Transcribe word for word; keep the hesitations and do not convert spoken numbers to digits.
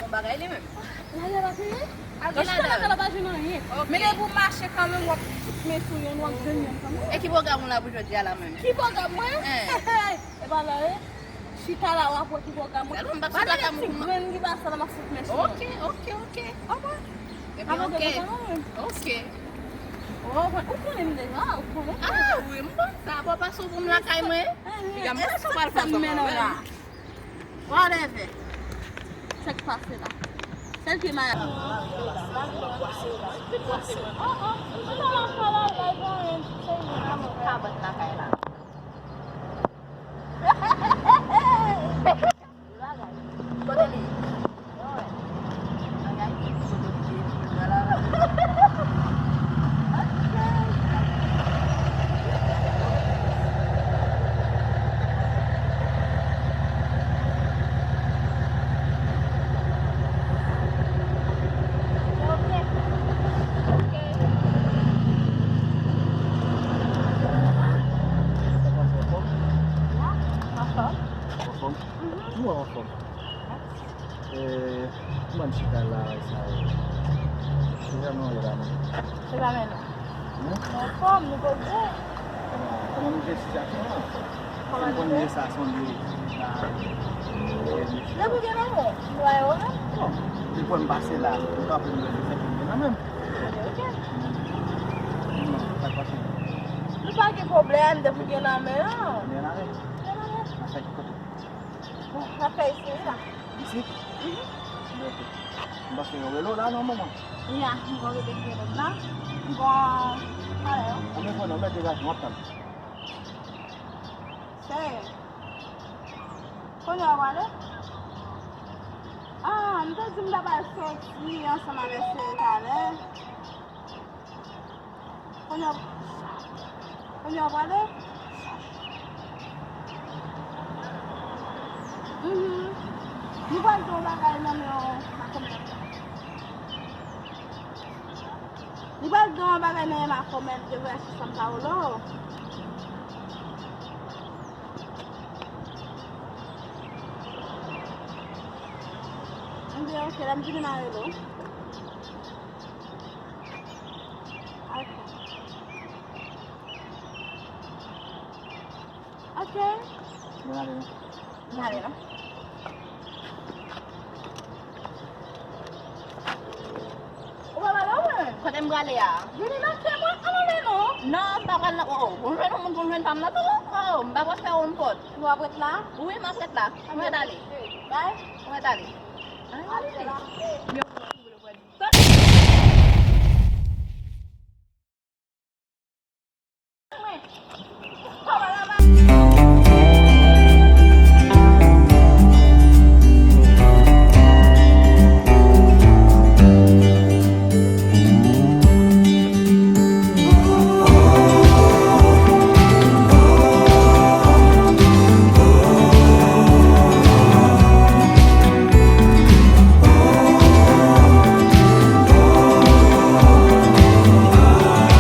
Bon bagay li menm. Lala pa peye? Al gen lala. Lala pa jwenn anyen. Ok. Men depi w mache kanmenm, w ap fout men sou yonn, w ap jwenn yonn kanmenm. E ki pwogram ou la pou jodi a la menm? Ki pwogram mwen? Eh. E pa la, eh. Chita la, w ap wè ki pwogram mwen. Gade yon ti grenn ki pase la, m ap fout men sou yonn. Ok, ok, ok. Konprann? Ebyen, ok. Ok. Oh, ou konnen m deja, ou konnen m deja. Ah, wi, m konn sa. Bon, pase w pou m lakay mwen. Piga m wè sa w pral fè ansanm avè m. Whatever. Sa k pase la? Sèl ke Maya. Oh, oh, m pa la fè la, la, la, la, kabann lakay la. Kote li? Ay, ay, kote li ye? Anfòm? Mwen anfòm. Mèsi. Eh, kòman chita la, sa yo? Kijan nou ye la menm? Se pa menm non. Hmm? Anfòm, nou poze. Kòman nou jere sitiyasyon an? Kòman nou jere sa, sonde la. Depi gen lanmò, nou wè yo menm. Bon, depi m pase la, nou kanpe nou wè se fèk gen lanmè menm. Ok. Non, sa k pase? Nou pa gen pwoblèm, depi gen lanmè an. Gen lanmè? Gen lanmè. Nan sa ki kote? Bon, n ap fè isi wi la. Isit? Mhm. Bon, ok. M panse yon rele w la non, manman. Ya, m gon rele ki rele m la. M gon pale yo. Anben, bon, non, mete gason, m ap tann. Serye? Kounye a w prale? Ah, m te di m ta pral soti ansanm avèk Sere talè. Kounye a, kounye a w prale? Mhm. Nou pral gen yon bagay nan men yon makomè. Nou pral gen yon bagay nan men makomè, m te voye sou San Paolo. M di, ok, lè m vini m a rele w. Ok. Ok. Bon, ale non. Bon, ale non. Ou pa pale w menm? Kote m prale a? Vini nan kè mwen, al ale non. Non, m pa pral nan, oh, oh, pou m jwenn yon moun, pou m jwenn fanm nan tou. Oh, m pa pral fè yon pòt. Ou ap ret la? Wi, m ap ret la. Mwen ale. Bay. Mwen ale. Ay, ale.